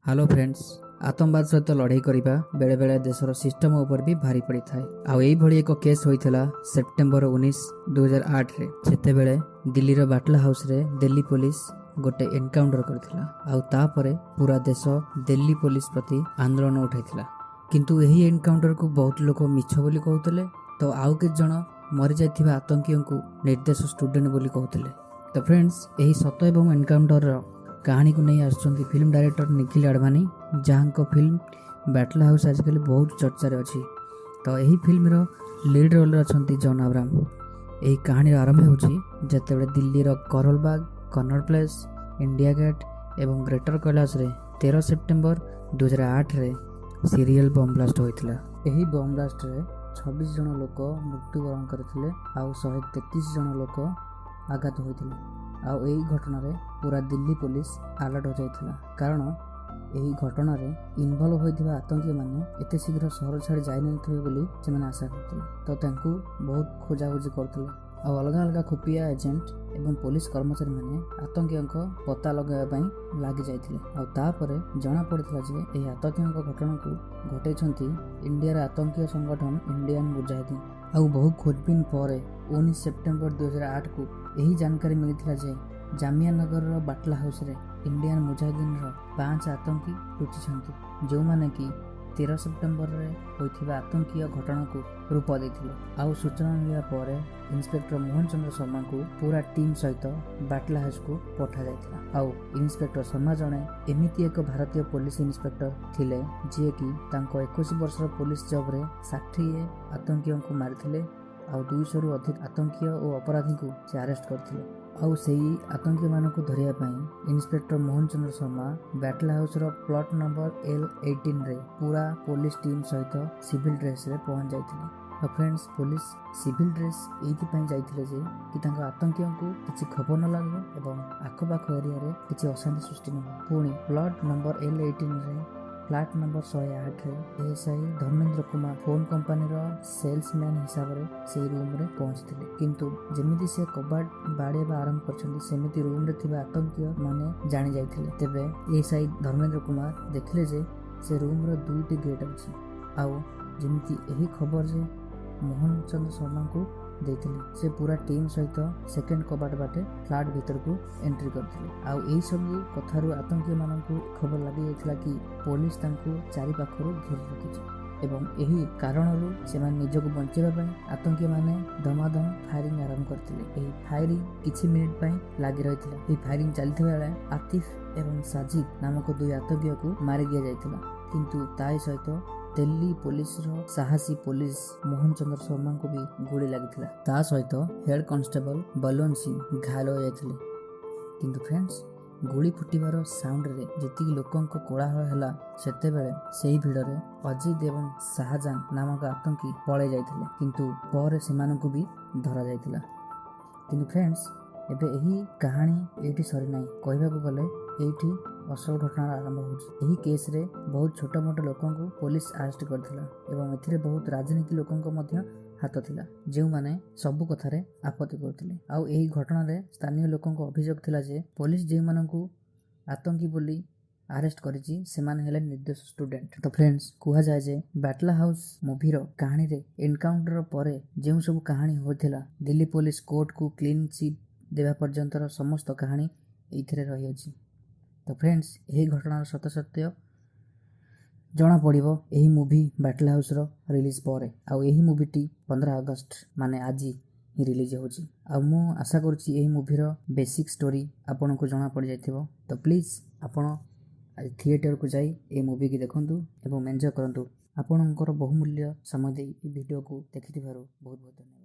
Hello friends, ଆତଙ୍କବାଦ ସହିତ ଲଢ଼େଇ କରିବା ବେଳେବେଳେ ଦେଶର ସିଷ୍ଟମ ଉପରେ ବି ଭାରି ପଡ଼ିଥାଏ। ଆଉ ଏଇଭଳି ଏକ କେସ୍ ହୋଇଥିଲା ସେପ୍ଟେମ୍ବର 19, 2008ରେ। ସେତେବେଳେ ଦିଲ୍ଲୀର ବାଟଲା ହାଉସରେ ଦିଲ୍ଲୀ ପୋଲିସ ଗୋଟେ ଏନକାଉଣ୍ଟର କରିଥିଲା। ଆଉ ତାପରେ ପୁରା ଦେଶ ଦିଲ୍ଲୀ ପୋଲିସ ପ୍ରତି ଆନ୍ଦୋଳନ ଉଠାଇଥିଲା। କିନ୍ତୁ ଏହି ଏନକାଉଣ୍ଟରକୁ ବହୁତ ଲୋକ ମିଛ ବୋଲି କହୁଥିଲେ ତ ଆଉ କିଛି ଜଣ ମରିଯାଇଥିବା ଆତଙ୍କୀଙ୍କୁ ନିର୍ଦ୍ଦୋଷ ଷ୍ଟୁଡେଣ୍ଟ ବୋଲି କହୁଥିଲେ। ତ ଫ୍ରେଣ୍ଡସ୍, ଏହି ସତ ଏବଂ ଏନକାଉଣ୍ଟରର କାହାଣୀକୁ ନେଇ ଆସୁଛନ୍ତି ଫିଲ୍ମ ଡାଇରେକ୍ଟର ନିଖିଲ ଆଡଭାନୀ, ଯାହାଙ୍କ ଫିଲ୍ମ ବାଟଲା ହାଉସ୍ ଆଜିକାଲି ବହୁତ ଚର୍ଚ୍ଚାରେ ଅଛି। ତ ଏହି ଫିଲ୍ମର ଲିଡ୍ ରୋଲରେ ଅଛନ୍ତି ଜନ୍ ଆବ୍ରାମ। ଏହି କାହାଣୀର ଆରମ୍ଭ ହେଉଛି ଯେତେବେଳେ ଦିଲ୍ଲୀର କରୋଲବାଗ, କନଟ୍ ପ୍ଲେସ୍, ଇଣ୍ଡିଆ ଗେଟ୍ ଏବଂ greater କୈଳାସରେ 13 September 2008ରେ serial bomb blast ହୋଇଥିଲା। ଏହି ବମ୍ ବ୍ଲାଷ୍ଟରେ 26 ଜଣ ଲୋକ ମୃତ୍ୟୁବରଣ କରିଥିଲେ ଆଉ 133 ଜଣ ଲୋକ ଆଘାତ ହୋଇଥିଲେ। ଆଉ ଏହି ଘଟଣାରେ ପୁରା ଦିଲ୍ଲୀ ପୋଲିସ ଆଲର୍ଟ ହୋଇଯାଇଥିଲା, କାରଣ ଏହି ଘଟଣାରେ ଇନଭଲ୍ଭ ହୋଇଥିବା ଆତଙ୍କୀମାନେ ଏତେ ଶୀଘ୍ର ସହର ଛାଡ଼ି ଯାଇନଥିବେ ବୋଲି ସେମାନେ ଆଶା କରୁଥିଲେ। ତ ତାଙ୍କୁ ବହୁତ ଖୋଜାଖୋଜି କରୁଥିଲେ ଆଉ ଅଲଗା ଅଲଗା ଖୁଫିଆ ଏଜେଣ୍ଟ ଏବଂ ପୋଲିସ କର୍ମଚାରୀମାନେ ଆତଙ୍କୀଙ୍କ ପତ୍ତା ଲଗାଇବା ପାଇଁ ଲାଗି ଯାଇଥିଲେ। ଆଉ ତାପରେ ଜଣା ପଡ଼ିଥିଲା ଯେ ଏହି ଆତଙ୍କୀଙ୍କ ଘଟଣାକୁ ଘଟେଇଛନ୍ତି ଇଣ୍ଡିଆର ଆତଙ୍କୀୟ ସଂଗଠନ ଇଣ୍ଡିଆନ ମୁଜାହିଦ୍ଦିନ। ଆଉ ବହୁ ଖୋଜବିନ ପରେ 19 ସେପ୍ଟେମ୍ବର 2008କୁ ଏହି ଜାନକାରୀ ମିଳିଥିଲା ଯେ ଜାମିଆ ନଗରର ବାଟଲା ହାଉସରେ ଇଣ୍ଡିଆନ ମୁଜାହିଦ୍ଦିନର ପାଞ୍ଚ ଆତଙ୍କୀ ଲୁଚିଛନ୍ତି, ଯେଉଁମାନେ କି 13 ସେପ୍ଟେମ୍ବରରେ ହୋଇଥିବା ଆତଙ୍କୀୟ ଘଟଣାକୁ ରୂପ ଦେଇଥିଲେ। ଆଉ ସୂଚନା ମିଳିବା ପରେ ଇନ୍ସପେକ୍ଟର ମୋହନ ଚନ୍ଦ୍ର ଶର୍ମାଙ୍କୁ ପୁରା ଟିମ୍ ସହିତ ବାଟଲା ହାଉସକୁ ପଠାଯାଇଥିଲା। ଆଉ ଇନ୍ସପେକ୍ଟର ଶର୍ମା ଜଣେ ଏମିତି ଏକ ଭାରତୀୟ ପୋଲିସ ଇନ୍ସପେକ୍ଟର ଥିଲେ, ଯିଏକି ତାଙ୍କ 21 ବର୍ଷର ପୋଲିସ ଜବରେ 60 ଆତଙ୍କୀୟଙ୍କୁ ମାରିଥିଲେ ଆଉ 200ରୁ ଅଧିକ ଆତଙ୍କୀୟ ଓ ଅପରାଧୀଙ୍କୁ ସେ ଆରେଷ୍ଟ କରିଥିଲେ। ଆଉ ସେଇ ଆତଙ୍କୀମାନଙ୍କୁ ଧରିବା ପାଇଁ ଇନ୍ସପେକ୍ଟର ମୋହନ ଚନ୍ଦ୍ର ଶର୍ମା ବ୍ୟାଟଲା ହାଉସର ପ୍ଲଟ୍ ନମ୍ବର ଏଲ୍ 18ରେ ପୁରା ପୋଲିସ ଟିମ୍ ସହିତ ସିଭିଲ ଡ୍ରେସରେ ପହଞ୍ଚି ଯାଇଥିଲେ। ଆଉ ଫ୍ରେଣ୍ଡସ୍, ପୋଲିସ ସିଭିଲ ଡ୍ରେସ୍ ଏଇଥିପାଇଁ ଯାଇଥିଲେ ଯେ କି ତାଙ୍କ ଆତଙ୍କୀୟଙ୍କୁ କିଛି ଖବର ନ ଲାଗିବ ଏବଂ ଆଖପାଖ ଏରିଆରେ କିଛି ଅଶାନ୍ତି ସୃଷ୍ଟି ନ ହେବ। ପୁଣି ପ୍ଲଟ୍ ନମ୍ବର ଏଲ୍ 18ରେ ଫ୍ଲାଟ୍ ନମ୍ବର 108ରେ ଏଏସ୍ଆଇ ଧର୍ମେନ୍ଦ୍ର କୁମାର ଫୋନ୍ କମ୍ପାନୀର ସେଲ୍ସମ୍ୟାନ୍ ହିସାବରେ ସେଇ ରୁମ୍ରେ ପହଞ୍ଚିଥିଲେ। କିନ୍ତୁ ଯେମିତି ସେ କବାଟ ବାଡ଼େଇବା ଆରମ୍ଭ କରିଛନ୍ତି, ସେମିତି ରୁମ୍ରେ ଥିବା ଆତଙ୍କୀୟ ମାନେ ଜାଣି ଯାଇଥିଲେ। ତେବେ ଏଏସ୍ଆଇ ଧର୍ମେନ୍ଦ୍ର କୁମାର ଦେଖିଲେ ଯେ ସେ ରୁମ୍ର ଦୁଇଟି ଗେଟ୍ ଅଛି। ଆଉ ଯେମିତି ଏହି ଖବର ଯେ ମୋହନ ଚନ୍ଦ୍ର ଶର୍ମାଙ୍କୁ ଦେଇଥିଲେ, ସେ ପୁରା ଟିମ୍ ସହିତ ସେକେଣ୍ଡ କବାଟ ବାଟେ ଫ୍ଲାଟ୍ ଭିତରକୁ ଏଣ୍ଟ୍ରି କରିଥିଲେ। ଆଉ ଏହିସବୁ କଥାରୁ ଆତଙ୍କୀୟମାନଙ୍କୁ ଖବର ଲାଗିଯାଇଥିଲା କି ପୋଲିସ ତାଙ୍କୁ ଚାରିପାଖରୁ ଘେରି ରଖିଛି ଏବଂ ଏହି କାରଣରୁ ସେମାନେ ନିଜକୁ ବଞ୍ଚାଇବା ପାଇଁ ଆତଙ୍କୀମାନେ ଧମାଧମ ଫାୟାରିଂ ଆରମ୍ଭ କରିଥିଲେ। ଏହି ଫାୟାରିଂ କିଛି ମିନିଟ୍ ପାଇଁ ଲାଗି ରହିଥିଲା। ଏହି ଫାୟାରିଂ ଚାଲିଥିବା ବେଳେ ଆତିଫ ଏବଂ ସାଜିଦ ନାମକ ଦୁଇ ଆତଙ୍କୀୟକୁ ମାରି ଦିଆଯାଇଥିଲା। କିନ୍ତୁ ତା ସହିତ ଦିଲ୍ଲୀ ପୋଲିସର ସାହସୀ ପୋଲିସ ମୋହନ ଚନ୍ଦ୍ର ଶର୍ମାଙ୍କୁ ବି ଗୁଳି ଲାଗିଥିଲା। ତା ସହିତ ହେଡ୍ କନଷ୍ଟେବଲ ବଲୱନ୍ତ ସିଂ ଘାୟଲ ହୋଇଯାଇଥିଲେ। କିନ୍ତୁ ଫ୍ରେଣ୍ଡସ୍, ଗୁଳି ଫୁଟିବାର ସାଉଣ୍ଡରେ ଯେତିକି ଲୋକଙ୍କ କୋଳାହଳ ହେଲା, ସେତେବେଳେ ସେହି ଭିଡ଼ରେ ଅଜିତ ଏବଂ ଶାହଜାନ ନାମକ ଆତଙ୍କୀ ପଳାଇ ଯାଇଥିଲେ। କିନ୍ତୁ ପରେ ସେମାନଙ୍କୁ ବି ଧରାଯାଇଥିଲା। କିନ୍ତୁ ଫ୍ରେଣ୍ଡସ୍, ଏବେ ଏହି କାହାଣୀ ଏଇଠି ସରିନାହିଁ। କହିବାକୁ ଗଲେ ଏଇଠି ଅସଲ ଘଟଣାର ଆରମ୍ଭ ହେଉଛି। ଏହି କେସ୍ରେ ବହୁତ ଛୋଟ ମୋଟ ଲୋକଙ୍କୁ ପୋଲିସ ଆରେଷ୍ଟ କରିଥିଲା ଏବଂ ଏଥିରେ ବହୁତ ରାଜନୀତି ଲୋକଙ୍କ ମଧ୍ୟ ହାତ ଥିଲା, ଯେଉଁମାନେ ସବୁ କଥାରେ ଆପତ୍ତି କରୁଥିଲେ। ଆଉ ଏହି ଘଟଣାରେ ସ୍ଥାନୀୟ ଲୋକଙ୍କ ଅଭିଯୋଗ ଥିଲା ଯେ ପୋଲିସ ଯେଉଁମାନଙ୍କୁ ଆତଙ୍କୀ ବୋଲି ଆରେଷ୍ଟ କରିଛି, ସେମାନେ ହେଲେ ନିର୍ଦ୍ଦୋଷ ଷ୍ଟୁଡେଣ୍ଟ। ତ ଫ୍ରେଣ୍ଡସ୍, କୁହାଯାଏ ଯେ ବ୍ୟାଟଲା ହାଉସ୍ ମୁଭିର କାହାଣୀରେ ଏନକାଉଣ୍ଟର ପରେ ଯେଉଁ ସବୁ କାହାଣୀ ହୋଇଥିଲା, ଦିଲ୍ଲୀ ପୋଲିସ କୋର୍ଟକୁ କ୍ଲିନ୍ ଚିଟ୍ ଦେବା ପର୍ଯ୍ୟନ୍ତର ସମସ୍ତ କାହାଣୀ ଏଇଥିରେ ରହିଅଛି। ତ ଫ୍ରେଣ୍ଡସ୍, ଏହି ଘଟଣାର ସତ୍ୟାସତ୍ୟ ଜଣାପଡ଼ିବ ଏହି ମୁଭି ବ୍ୟାଟଲ ହାଉସ୍ର ରିଲିଜ୍ ପରେ। ଆଉ ଏହି ମୁଭିଟି 15 ଅଗଷ୍ଟ, ମାନେ ଆଜି ହିଁ ରିଲିଜ୍ ହେଉଛି। ଆଉ ମୁଁ ଆଶା କରୁଛି ଏହି ମୁଭିର ବେସିକ୍ ଷ୍ଟୋରି ଆପଣଙ୍କୁ ଜଣାପଡ଼ିଯାଇଥିବ। ତ ପ୍ଲିଜ୍ ଆପଣ ଆଜି ଥିଏଟରକୁ ଯାଇ ଏହି ମୁଭିକି ଦେଖନ୍ତୁ ଏବଂ ଏନ୍ଜୟ କରନ୍ତୁ। ଆପଣଙ୍କର ବହୁମୂଲ୍ୟ ସମୟ ଦେଇ ଏହି ଭିଡ଼ିଓକୁ ଦେଖିଥିବାରୁ ବହୁତ ବହୁତ ଧନ୍ୟବାଦ।